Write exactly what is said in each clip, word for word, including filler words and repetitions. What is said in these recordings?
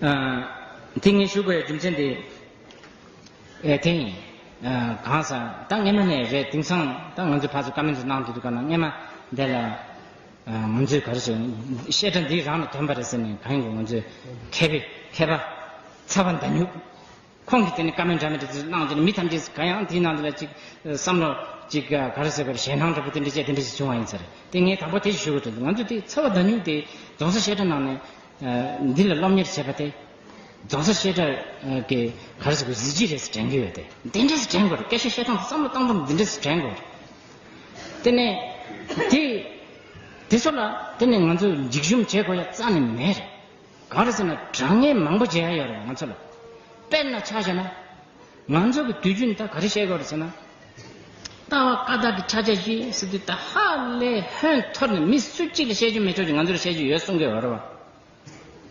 ཨ། དེ་ངས་ཞུ་དགོས་ཡ་རྒྱུ་མཚན་དེ། ཨེ། དེ་ཡིན། ཨ། གང་ཟག་ད་སྔས་མ་ནས་རེད། དེང་སང་ད་ང་ཚོས་ཕར་ཚུར་བཀའ་མོལ་ཚོ་གནང་དུས་དུས་ག་ན་སྔས་མ་འདི་ལ། ཨ། ང་ཚོས་ག་རེ་ཟེར། བཤད་གྲྭ་འདི་རང་ལ་ཐོན་པ་རེད་ཟེར་ནས་གང་ཡིན་གོ། ང་ཚོས་མཁས་པའི་མཁས་པ་ཚ་བ་མདའ་སྨྱུག་ཁོང་གིས་དེ་ནས་བཀའ་མོལ་འདྲ་མི་འདྲ་ཚོ་གནང་རྗེས་ནས་མི་ཐམས་ཅད་ག་ཡང་དེའི་ནང་དུ་ལ་ཅིག་བསམ་བློ་ཅིག་ག་རེ་ཟེར་དགོས་རེད། ཞེད་སྣང་འདྲ་པོ་དེ་འདྲ་བྱས་དེ་འདྲ་ཞིག་བྱུང་བ་ཡིན་ས་རེད། དེ་ངས་དང་པོ་དེ་ཞིག་ཞུ་དགོས་འདུག་ང་ཚོས་དེ་ཚ་བ་མདའ་སྨྱུག་དེ་རྫོང་སར་བཤད་གྲྭ་ནང་ནས། ཨ། འདི་ལ་སློབ་གཉེར་བྱེད་པ་དེ་རྫོང་སར་བཤད་གྲྭ་གི་ག་རེ་ཟེར་དགོས། གཟི་བརྗིད་རེད་ཟེར་དྲན་གྱི་ཡོད་དེ། འདི་འདྲས་སེ་དྲན་དགོས་རེད། སྐད་ཆ་བཤད་སྟངས་བསམ་བློ་གཏོང་སྟངས་འདི་འདྲས་སེ་དྲན་དགོས་རེད། དེ་ནས་དེ་དེ་ཚོ་ལ་དེ་ནས་ང་ཚོས་འཇིགས་ཞུམ་བྱེད་དགོས་ཡ་རྩ་ནས་མེད་རེད། ག་རེ་ཟེར་ན་དྲང་ངེས་མང་པོ་བརྗེ་ཡ་ཡོད་རེད་ང་ཚོ་ལ། དཔེར་ན་ཆ་བཞག་ན། ང་ཚོ་གི་དུས་རྒྱུན་ད་ག་རེ་བཤད་དགོས་རེད་ཟེར་ན། ལྟ་བ་བཀའ་རྟགས་ཀྱི་ཕྱག་རྒྱ་བཞི་ཟེར་དུས་ད་ཧ་ལས་ཧོན་འཐོར་ནས་མི་སུ་གཅིག་ལ་བཤད་རྒྱུ་མེད་ཆོག་ཅིག་ང་ཚོར་བཤད་རྒྱུ་ཡོད་གསུང་གི་ཡོད་རེད་བ།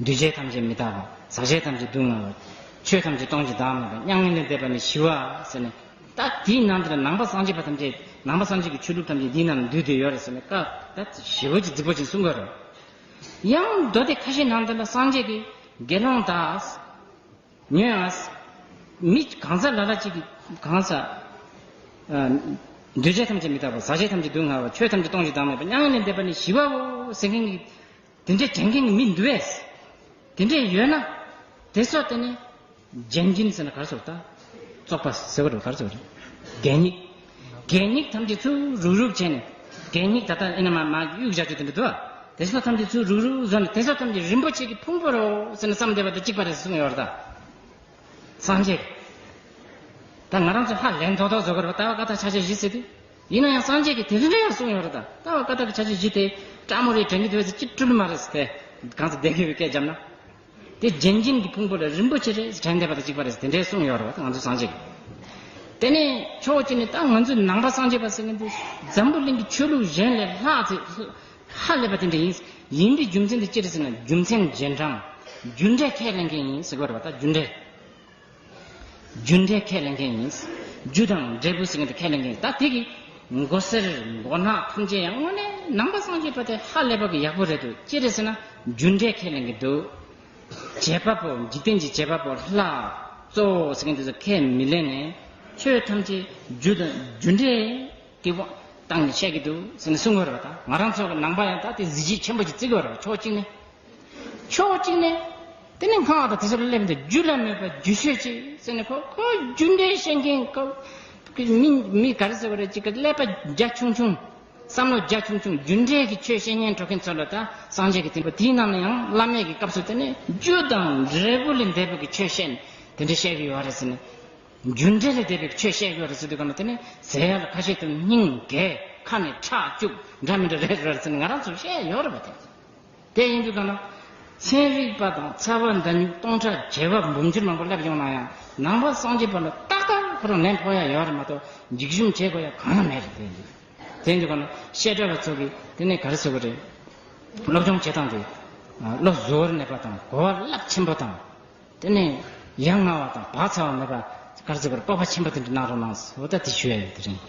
འདུས་བྱས་ཐམས་ཅད་མི་རྟག་པ། ཟག་བཅས་ཐམས་ཅད་སྡུག་བསྔལ་བ། ཆོས་ཐམས་ཅད་སྟོང་ཞིང་བདག་མེད་པ། མྱ་ངན་ལས་འདས་པ་ནི་ཞི་བ་ཟེར་ནས། ད་དེའི་ནང་དུ་ལ་ནང་པ་སངས་རྒྱས་པ་ཐམས་ཅད། ནང་པ་སངས་རྒྱས་ཀྱི་ཆོས་ལུགས་ཐམས་ཅད་འདིའི་ནང་ལ་འདུས་བསྡད་ཡོད་རེད་ཟེར་ནས་བཀའ་ད་ཞེ་པོ་ཅིག་རྫིག་པོ་ཅིག་གསུང་གི་ཡོད་རེད། ཡང་མདོ་སྡེ་ཁ་ཤས་ནང་དུ་ལ་སངས་རྒྱས་ཀྱིས་དགེ་སློང་དག་ཉོན་ཨ། མི་གང་ཟག་ལ་ལ་ཅིག་གིས་གང་ཟག་ཨ། འདུས་བྱས་ཐམས་ཅད་མི་རྟག་པ། ཟག་བཅས་ཐམས་ཅད་སྡུག་བསྔལ་བ། ཆོས་ཐམས་ཅད་སྟོང་ཞིང་བདག་མེད་པ། མྱ་ངན་ལས་འདས་པ་ནི་ཞི་བའོ་ཟེར་མཁན་གྱི་དེ་འདྲའི་དྲན་མཁན་གྱི་མི་འདུག་བས། དེ་འདྲས་ཡོད་ན་དེ་ཚོ་དེ་ནི་ལྗན་ལྗིན་ཟེར་ན་ག་རེ་ཟེར་ད། བཙོག་པ་ཟེར་བ་རེད། ག་རེ་ཟེར་བ་རེད། གད་སྙིགས། གད་སྙིགས་ཐམས་ཅད་ཚུར་རུག་རུག་བྱས་ནས། གད་སྙིགས་ད་ལྟ་ཨེ་ན་མ་མ་གཡུག་བཞག་རྒྱུ་དེ་འདྲ་འདུག་བ། དེ་ཚོ་ཐམས་ཅད་ཚུར་རུག་རུག་བཟོས་ནས་དེ་ཚོ་ཐམས་ཅད་རིན་པོ་ཆེ་གི་ཕུང་པོ་རེད་ཟེར་ནས་བསམ་བསྡད་པ་དང་གཅིག་པ་རེད་གསུངས་ཡོད་རེད་ད། སངས་རྒྱས། ད་ང་རང་ཚོ་ཧ་ལས་མདོག་མདོག་བཟོ་དགོས་རེད་པ། ལྟ་བ་བཀའ་རྟགས་ཕྱག་རྒྱ་བཞི་ཟེར་དུས། ཡིན་ན་ཡང་སངས་རྒྱས་ཀྱིས་དེ་འདྲ་ཡང་གསུངས་ཡོད་རེད་ད། ལྟ་བ་བཀའ་རྟགས་ཀྱི་ཕྱག་རྒྱ་བཞི་དེ་སྤྲ་མོ་རེ་དྲན་གྱི་འདུག་བས་ཟེར་ཅིག་སྤྲུལ་མ་རེད་ཟེར་ཏེ། གང་ཚེ་བསྡད་དགོས་པའི་སྐད་བརྒྱབ་ན། དེ་ལྗན་ལྗིན་གྱི་ཕུང་པོ་ལ་རིན་པོ་ཆེ་རེད་ཟེར་དྲན་བསྡད་པ་དང་གཅིག་པ་རེད་ཟེར་དེ་འདྲའི་གསུངས་ཡོད་རེད་བ། ད་ང་ཚོ་སངས་རྒྱས་ཀྱིས། དེ་ནས་ཕྱོགས་གཅིག་ནས་ད་ང་ཚོའི་ནང་པ་སངས་རྒྱས་པ་ཟེར་མཁན་དེ་འཛམ་བུ་གླིང་གི་ཆོས་ལུགས་གཞན་ལས་ལྷག་ཚེ་ཧ་ལས་པ་དེ་འདྲ་ཡིན། ཡིན་པའི་རྒྱུ་མཚན་དེ་ཅི་རེད་ཟེར་ན། རྒྱུ་མཚན་རྗེས་འབྲང་། རྒྱུ་འབྲས་ཁས་ལེན་མཁན་ཡིན་ཟེར་གྱི་ཡོད་རེད་བ། ད་རྒྱུ་འབྲས། རྒྱུ་འབྲས་ཁས་ལེན་མཁན་ཡིན། རྒྱུ་དང་འབྲས་བུ་ཟེར་མཁན་དེ་ཁས་ལེན་མཁན་ཡིན། ད་དེ་གི་མགོ་སེར་མགོ་ནག་ཐམས་ཅད་ཡང་དངོས་གནས་ནང་པ་སངས་རྒྱས་པ་དེ་ཧ་ལས་པ་གི་ཡག་པོ་རེད་འདུག་ཅི་རེད་ཟེར་ན་རྒྱུ་འབྲས་ཁས་ལེན་གྱི་འདུག་བྱེད་པ་པོ། འཇིག་རྟེན་གྱི་བྱེད་པ་པོ་ལྷ་གཙོ་བོ་ཟེར་མཁན་དེ་ཚོ་ཁས་མི་ལེན་ནས། ཆོས་ཐམས་ཅད་རྒྱུ་དང་རྒྱུ་འབྲས་ཀྱི་དབང་བཏང་ནས་བཤད་ཀྱི་འདུག་ཟེར་ནས་གསུང་གི་ཡོད་རེད་བ། ད་ང་རང་ཚོ་གི་ནང་པ་ཡང་ད་དེ་གཟི་བརྗིད་ཆེན་པོ་ཅིག་བརྩི་གི་ཡོད་རེད་བ། ཕྱོགས་གཅིག་ནས། ཕྱོགས་གཅིག་ནས། དེ་ནས་སྔགས་དང་དེ་ཚོ་ལ་སླེབས་འདུག་རྒྱུ་ལ་མོས་པ་རྒྱུ་ཆོས་ཅན་ཟེར་ནས། ཁོ་ཁོ་རྒྱུ་འབྲས་བཤད་མཁན་ཁོ་མི་མི་ག་རེ་ཟེར་བ་རེད། ཅིག་གི་ཀླད་པ་རྒྱ་ཆུང་ཆུང་། བསམ་བློ་རྒྱ་ཆུང་ཆུང་། རྒྱུ་འབྲས་ཀྱི་ཆོས་བཤད་ཉན་འགྲོ་མཁན་ཚོ་ལ་ད་སངས་རྒྱས་ཀྱི་བསྟན་པ་དེའི་ནང་ནས་ཡང་བླ་མེད་ཀྱི་སྐབས་སུ་དེ་ནས་རྒྱུ་དང་འབྲས་བུ་ལས་འདས་པའི་གི་ཆོས་བཤད་ནས་དེ་འདྲ་བཤད་ཀྱི་ཡོད་རེད་ཟེར་ནས། རྒྱུ་འབྲས་ལས་འདས་པའི་ཆོས་བཤད་ཀྱི་ཡོད་རེད་ཟེར་དུས་ག་ན། དེ་ནས་ཟེར་ཡ་ལ་ཁ་ཤས་དེ་སྙིང་འགས། ཁ་ནས་ཁྲག་སྐྱུག་འདྲ་མི་འདྲ་རེད་རེད་ཟེར་ནས་ང་རང་ཚོར་བཤད་ཡོད་རེད་པ། དེ་དེ་ཡིན་དུས་ག་ན། ཚན་རིག་པ་དང་ཚ་བ་མདའ་སྨྱུག་སྟོང་ཕྲག་བརྒྱ་བ་འབུམ་འགྱུར་མང་པོ་སླེབས་ཡོང་ན་ཡང་། ནང་པ་སངས་རྒྱས་པ་ལ་ཏག་ཏག་ཁོ་རང་ལན་ཕོག་ཡ་ཡོད་རེད་མ་གཏོགས། འཇིགས་ཞུམ་བྱེད་དགོས་ཡ་གང་ཡང་མེད་རེད། དེ་ཡིན་དུས། དེ་ཡིན་དུས་ག་ན་བཤད་གྲྭ་བ་ཚོ་གིས་དེ་ནས་ག་རེ་ཟེར་དགོས་རེད། སློབ་སྦྱོང་བྱེད་སྟངས་དེ། བློ་གཟུ་བོར་གནས་པ་དང་གོ་བ་རླབས་ཆེན་པོ་དང་། དེ་ནས་ཡ་ང་བ་དང་བག་ཚ་བ་མེད་པ། ག་རེ་ཟེར་དགོས་རེད། སྤོབས་པ་ཆེན་པོ་དེ་འདྲ་གནང་རོགས་གནང་ཟེར། འོ་ད་དེ་ཞུ་ཡ་ཡོད། དེ་རིང་།